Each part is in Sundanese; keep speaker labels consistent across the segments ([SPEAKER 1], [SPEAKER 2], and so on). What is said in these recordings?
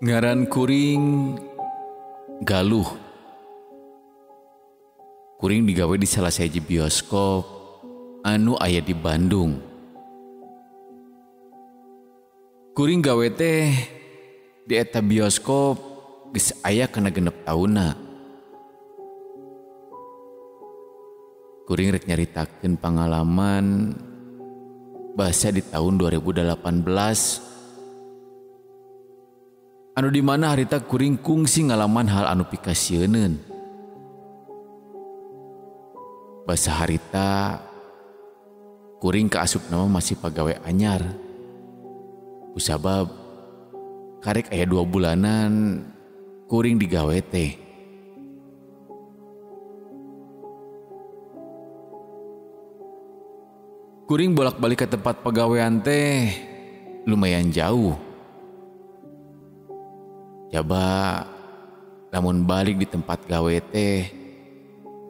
[SPEAKER 1] Ngaran kuring Galuh. Kuring digawe di salah sahiji bioskop anu aya di Bandung. Kuring gawe teh di eta bioskop geus aya kana 6 taunna. Kuring rek nyaritakeun pangalaman basa di tahun 2018 anu di mana harita kuring kungsi ngalaman hal anu pikasieuneun. Basa harita kuring kaasupna mah masih pagawe anyar. Kusabab karek aya 2 bulanan kuring digawe teh. Kuring bolak-balik ke tempat pagawean teh lumayan jauh. Jaba lamun balik di tempat gawe teh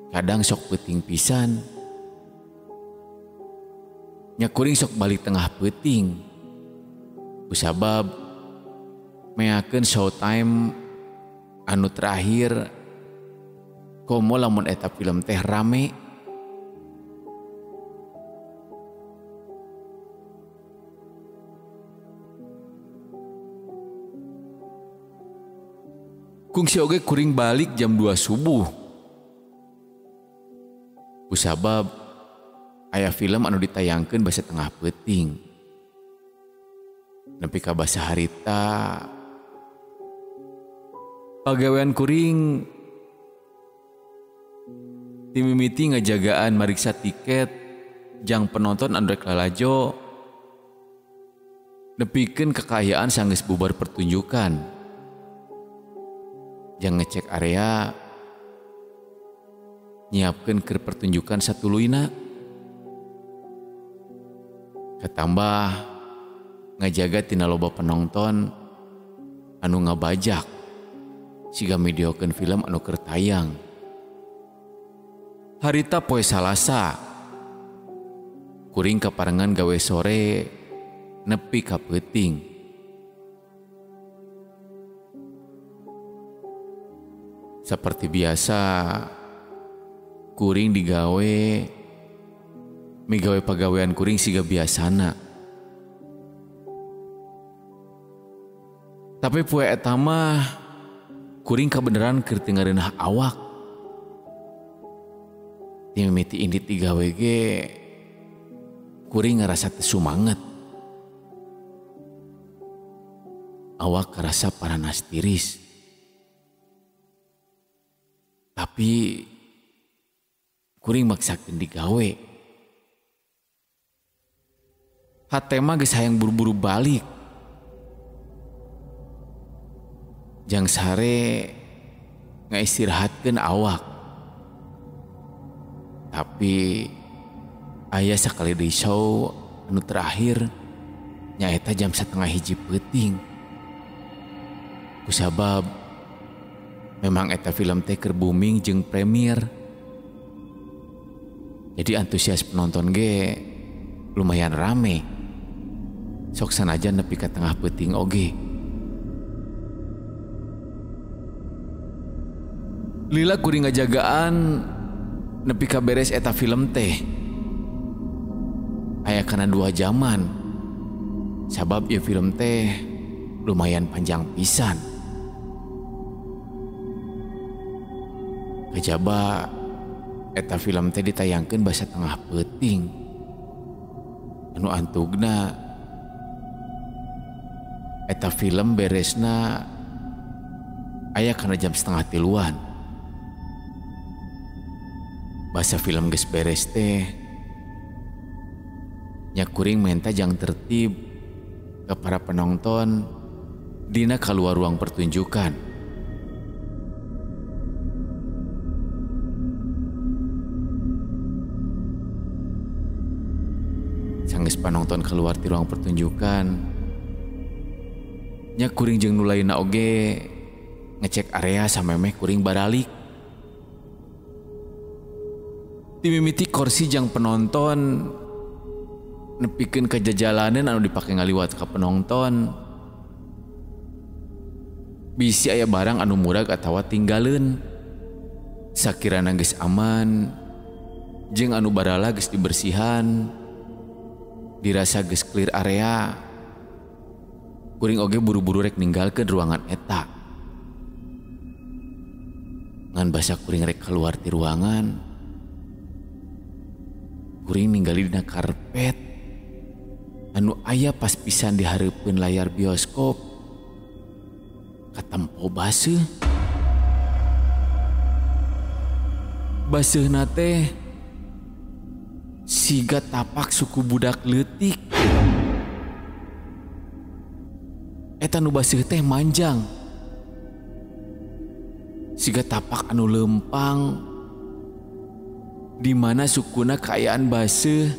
[SPEAKER 1] kadang sok peuting pisan. Nya kuring sok balik tengah peuting. Kusabab meakeun showtime anu terakhir komo lamun eta film teh rame. Kungsi oge kuring balik jam 2 subuh. Kusabab aya film anu ditayangkeun basa tengah peuting. Nepi ka basa harita pagawean kuring timimiti ngajagaan mariksa tiket jang penonton anu rek lalajo nepikeun kekayaan sanggeus bubar pertunjukan. Jang ngecek area nyiapkeun keur pertunjukan satuluyna. Katambah ngajaga tina loba penonton anu ngabajak siga videokeun film anu keur tayang. Harita poe Salasa kuring kaparengan gawe sore nepi ka peuting. Seperti biasa kuring digawe migawe pagawean kuring siga biasana. Tapi poe eta mah kuring kabeneran keur teu ngareunah awak. Ti mimiti indit digawe ge kuring ngarasa teu sumanget. Awak karasa paranas tiris. Tapi kuring maksakeun digawe. Hate mah geus hayang buru-buru balik. Jang sare ngaistirahatkeun awak. Tapi aya sakali deui show anu terakhir nyaeta jam 12:30 peuting. Kusabab memang eta film teh keur booming jeung premier. Jadi antusias penonton ge lumayan rame. Sok sanajan nepi ka tengah peuting oge. Lila kuring ngajagaan nepi ka beres eta film teh. Aya kana 2 jaman. Sabab ieu film teh lumayan panjang pisan. Kajaba eta film teh ditayangkeun basa tengah peuting. Anu antugna eta film beresna aya kana jam 2:30. Basa film geus beres teh nya kuring menta jang tertib ke para penonton dina kaluar ruang pertunjukan. Sanggeus panonton keluar ti ruang pertunjukan nya kuring jeung nu lainna oge ngecek area samemeh kuring baralik. Timimiti kursi jang penonton nepikeun ka jajalanan anu dipake ngaliwat ka penonton. Bisi aya barang anu murag atawa tinggaleun. Sakirana geus aman jeung anu barala geus dibersihan, dirasa geus clear area. Kuring oge buru-buru rek ninggalkeun ruangan eta. Ngan basa kuring rek keluar ti ruangan, kuring ninggali dina karpet anu aya pas pisan dihareupeun layar bioskop, katempo baseuh. Baseuhna teh siga tapak suku budak leutik. Eta nu baseuh teh manjang, siga tapak anu lempang di mana sukuna kaayaan baseuh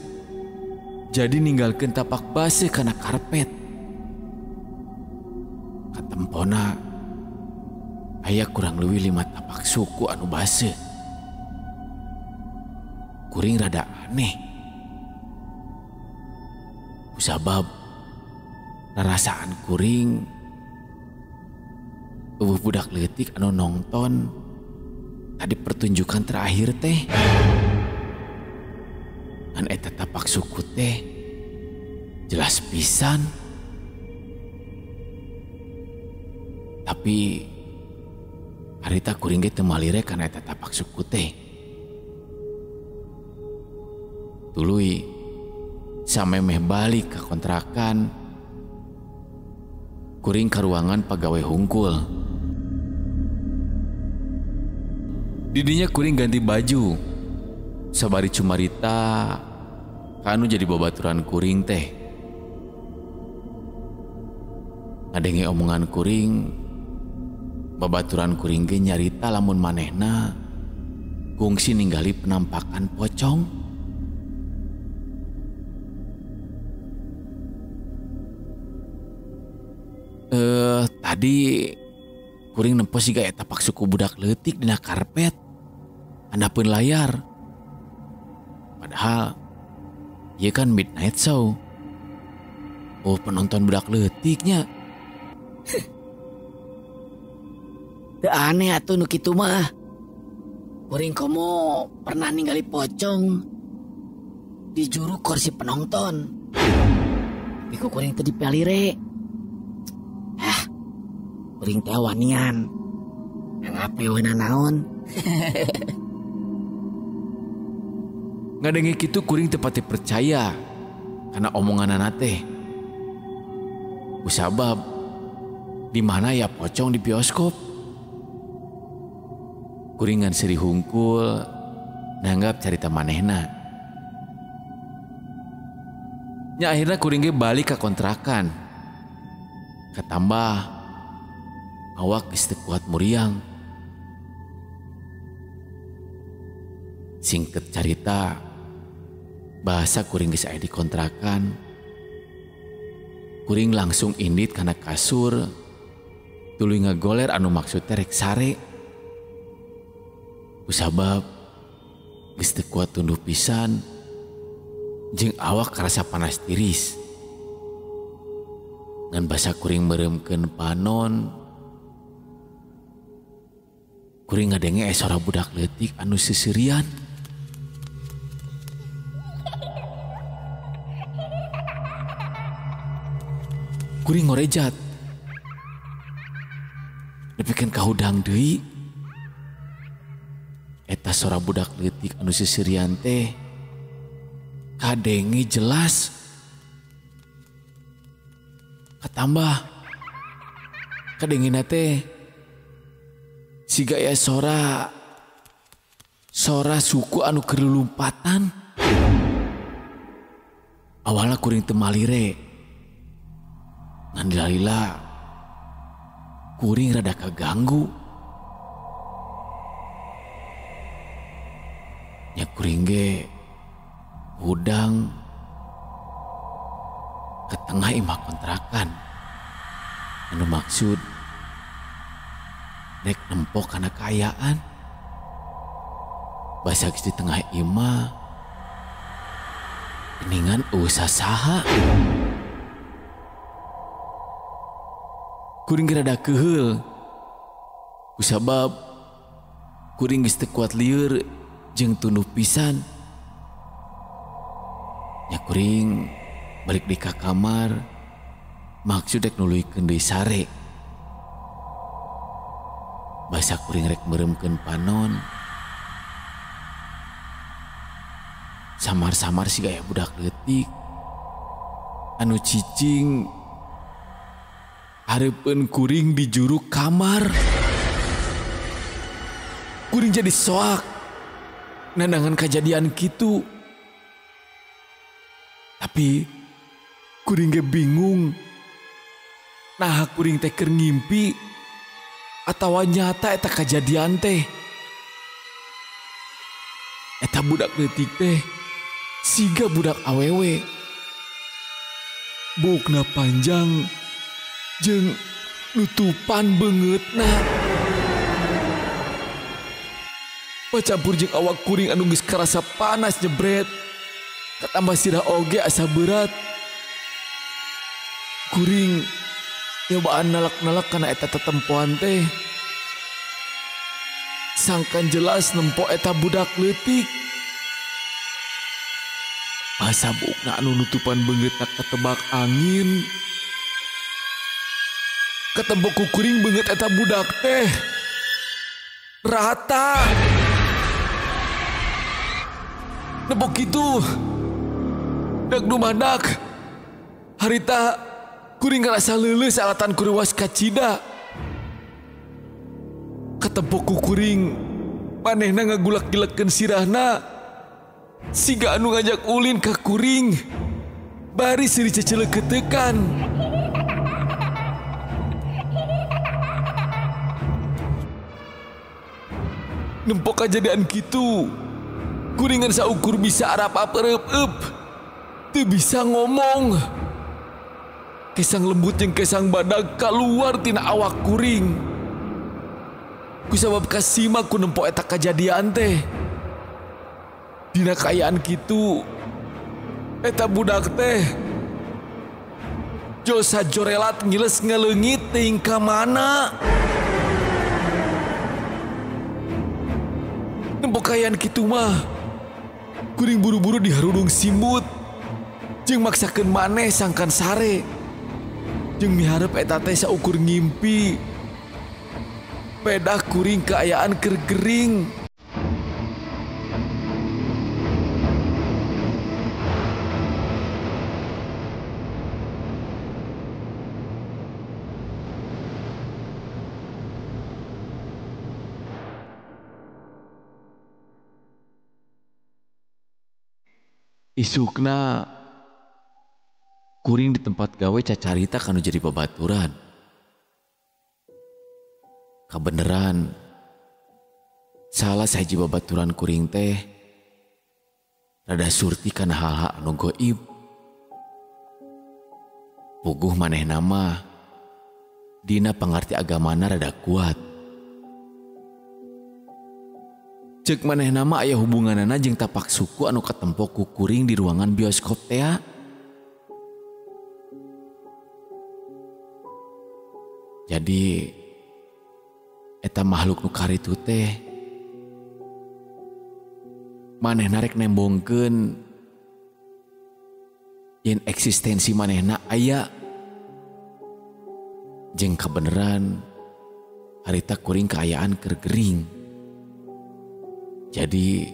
[SPEAKER 1] jadi ninggalkeun tapak baseuh kana karpet. Katempona aya kurang leuwih 5 tapak suku anu baseuh. Kuring rada aneh kusabab rarasaan kuring eueuh budak leutik anu nongton tadi pertunjukan terakhir teh. Ngan eta tapak suku teh jelas pisan. Tapi harita kuring ge teu malire kana eta tapak suku teh. Tuluy samemeh balik ka kontrakan, kuring ka ruangan pagawe hungkul. Didinya kuring ganti baju. Sabari cumarita kanu jadi babaturan kuring teh. Ngadenge omongan kuring, babaturan kuring ge nyarita lamun manehna kungsi ninggali penampakan pocong. Tadi kuring nempo siga eta tapak suku budak leutik dina karpet handapeun layar. Padahal ieu kan midnight show. Oh, penonton budak leutiknya.
[SPEAKER 2] Teu aneh atuh nu kitu mah. Kuring komo pernah ningali pocong di juru kursi penonton. Tapi ku kuring teu dipalire. Ah, kuring teh wanian. Anggap we naon.
[SPEAKER 1] Ngadenge kitu kuring teu pati percaya karena omonganana teh. Kusabab di mana ya pocong di bioskop. Kuring ngan seuri hungkul nanggap carita manehna. Nya akhirna kuring ge balik ka kontrakan. Katambah awak geus teu kuat muriang. Singket carita, bahasa kuring geus aya di kontrakan. Kuring langsung indit kana kasur, tuluy ngagoler anu maksud teh rek sare. Kusabab geus teu kuat tunduh pisan, jeung awak karasa panas tiris. Ngan basa kuring meureumkeun panon, kuring ngadenge sora budak leutik anu seuseurian. Kuring ngorejat nepikeun ka hudang deui. Eta sora budak leutik anu seuseurian teh kadenge jelas. Katambah kadengena teh siga ya sora suku anu keur lulumpatan. Awalna kuring teu malire, ngan lila kuring rada kaganggu. Nya kuring ge hudang ke tengah imah kontrakan anu maksud rek nempo kana kaayaan. Basa geus di tengah imah geningan eueuh sasaha. Kuring rada keuheul Kusabab kuring geus teu kuat lieur jeung tunduh pisan. Nya kuring balik di ka kamar maksud rek nuluykeun deui sare. Basa kuring rek meureumkeun panon. Samar-samar siga aya budak leutik anu cicing hareupeun kuring di juru kamar. Kuring jadi soak nandangan kejadian kitu. Tapi kuring ge bingung. Nah kuring teh keur ngimpi atawa nyata eta kejadian teh. Eta budak leutik teh siga budak awewe. Buukna panjang jeung nutupan beungeutna. Pacampur jeung awak kuring anu geus karasa panas nyebret. Katambah sirah oge asa berat. Kuring nyobaan nalak-nalak kana eta tetempoan teh. Sangkan jelas nempo eta budak leutik. Asa buukna anu nutupan beungeutna ketebak angin. Ketembok ku kuring beungeut eta budak teh rata. Nepok kitu dak dumadak. Harita kuring ngarasa leuleus alatan kuruwas kacida. Ketempok ku kuring manehna ngagulak-gilekeun sirahna siga anu ngajak ulin ka kuring bari seuri ceceleketekan. Nempok kajadian kitu kuringan saukur bisa arap-ap ereup-eup, teu bisa ngomong. Kesang lembut jeung kesang badag kaluar tina awak kuring. Kusabab kasima ku nempo eta kajadian teh. Dina kaayaan kitu eta budak teh josa jorelat ngiles ngaleungit teuing ka mana. Nempo kaayaan kitu mah kuring buru-buru diharudung simbut jeung maksakeun maneh sangkan sare. Jeung miharep eta teh saukur ngimpi. Pedah kuring kaayaan keur gering. Isukna kuring di tempat gawe cacarita kanu jadi babaturan. Kabeneran salah sahiji babaturan kuring teh rada surti kana hal-hal anu goib. Puguh manehna mah dina pangarti agamana rada kuat. Cek manehna mah aya hubunganana jeung tapak suku anu katempo ku kuring di ruangan bioskop tea. Jadi eta makhluk nu karitu teh manehna rek nembongkeun yen eksistensi manehna aya. Jeung kabeneran harita kuring kaayaan keur gering. Jadi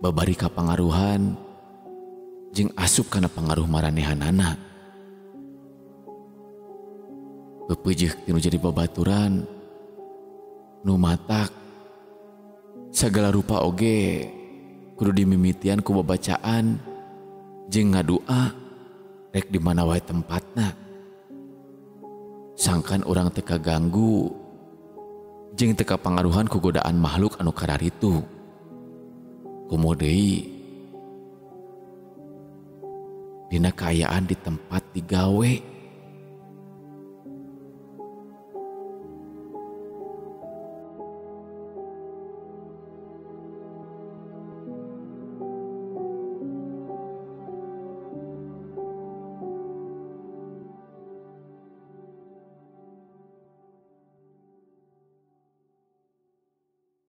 [SPEAKER 1] babari kapangaruhan jeung asup kana pangaruh maranehanana. Pepeujeuh tinu jadi babaturan nu matak sagala rupa oge kudu dimimitian ku babacaan jeung ngadua rek di mana wae tempatna. Sangkan urang teu kaganggu jeung teu kapangaruhan ku godaan makhluk anu kararitu. Komo deui dina kaayaan di tempat digawe.